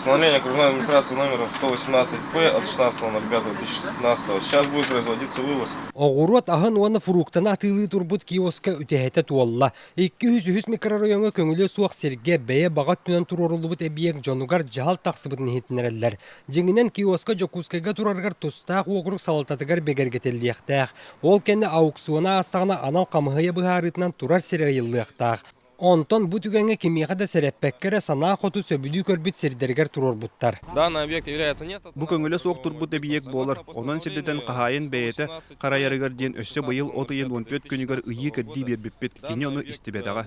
Постановление окружной администрации номером 118-П от 16.05.2016. Сейчас будет производиться вывоз. Оҕуруот аһын уонна фруктаны атыылыы турбут киоска үтэһэтэ туолла. 203 микрорайоҥҥа көҥүлэ суох сиргэ бэйэ баҕа өттүнэн туруоруллубут эбийиэк дьонугар дьаһал тахсыбытын иһитиннэрэллэр. Дьиҥинэн, киоска Дьокуускайга турарыгар тустаах уокурук салалтатыгар бигэргэтиллиэхтээх. Ол кэннэ аукциона аастаҕына анал хамыыһыйа быһаарыытынан турар сирэ ыйыллыахтаах. Онтон бу түгэҥҥэ кимиэхэ да сэрэппэккэ эрэ санаа хоту сөбүлүү көрбүт сирдэригэр туруорбуттар. Данный объект является не Бу көҥүлэ суох турбут эбийиэк буолар, онон сирдэтэн хаһаайын бэйэтэ харайарыгар диэн өссө быйыл от ыйын 14 күнүгэр ыйыы-кэрдии биэрбиппит, кини ону истибэтэҕэ.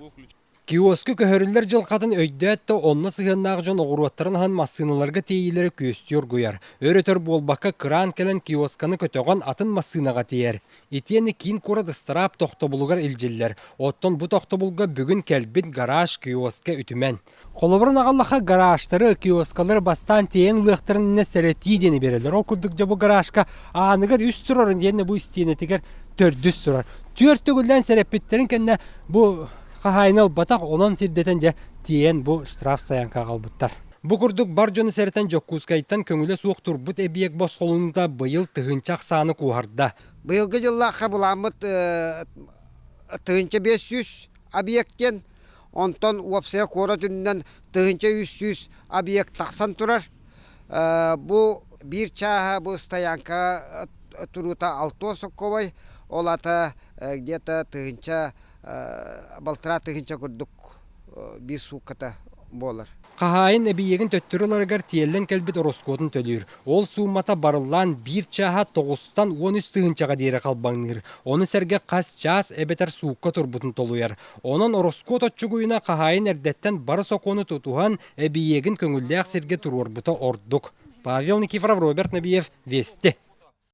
Киоскы көһөрүллэр дьылҕатын өйдөөт да онно сыһыаннаах дьон оҕуруоттарын аһан массыыналарга тиэйиилэрэ күөстүү оргуйар. Өр-өтөр буолбакка кыраан кэлэн киосканы көтөҕөн атын массыынаҕа тиийэр. Итиэннэ киин куорат ыстараап тохтобулугар илдьиллэр. Оттон бу тохтобулга бүгүн кэлбит гараж, киоска үтүмэн. Холобурун аҕаллахха гаражтары, киоскалары бастаан тиэйэн ылыахтарын иннинэ сэрэтии диэни биэрэллэр. Ол курдук дьэ бу гаражка ааныгар үс турарын диэннэ бу истиэнэтигэр төрдүс турар. Түөрт төгүллээн сэрэппиттэрин кэннэ бу хаһаайына ылбатах, онон сирдэтэн дьэ тиэйэн бу штраф стоянка аҕалбыттар. Бу курдук бар дьону сэрэтэн Дьокуускайтан көҥүлэ суох турбут эбийиэк босхолонуута быйыл тыһыынча ахсааны куоһарда. Быйылгы дьыллаахха былааммыт 1500 объект диэн, онтон уопсайа куорат үрдүнэн 1300 объект тахсан турар. Бу биир чааһа бу стоянка туруута 60 сокковай, ол ата где-то тыһыынча балтараа тыһыынча курдук биир суукката буолар. Хаһаайын эбийиэгин төттөрү ыларыгар тиэллэн кэлбит ороскуотун төлүүр. Ол суумата барыллаан биир чааһа тоҕустан 13 тыһыынчаҕа диэри халбаҥныыр. Ону сэргэ хас чаас эбэтэр суукка турбутун толуйар. Онон ороскуот оччугуйуна хаһаайын эрдэттэн бары сокуону тутуһан, эбийиэгин көҥүллээх сиргэ туруорбута ордук. Павел Никифоров, Роберт Набиев, Вести.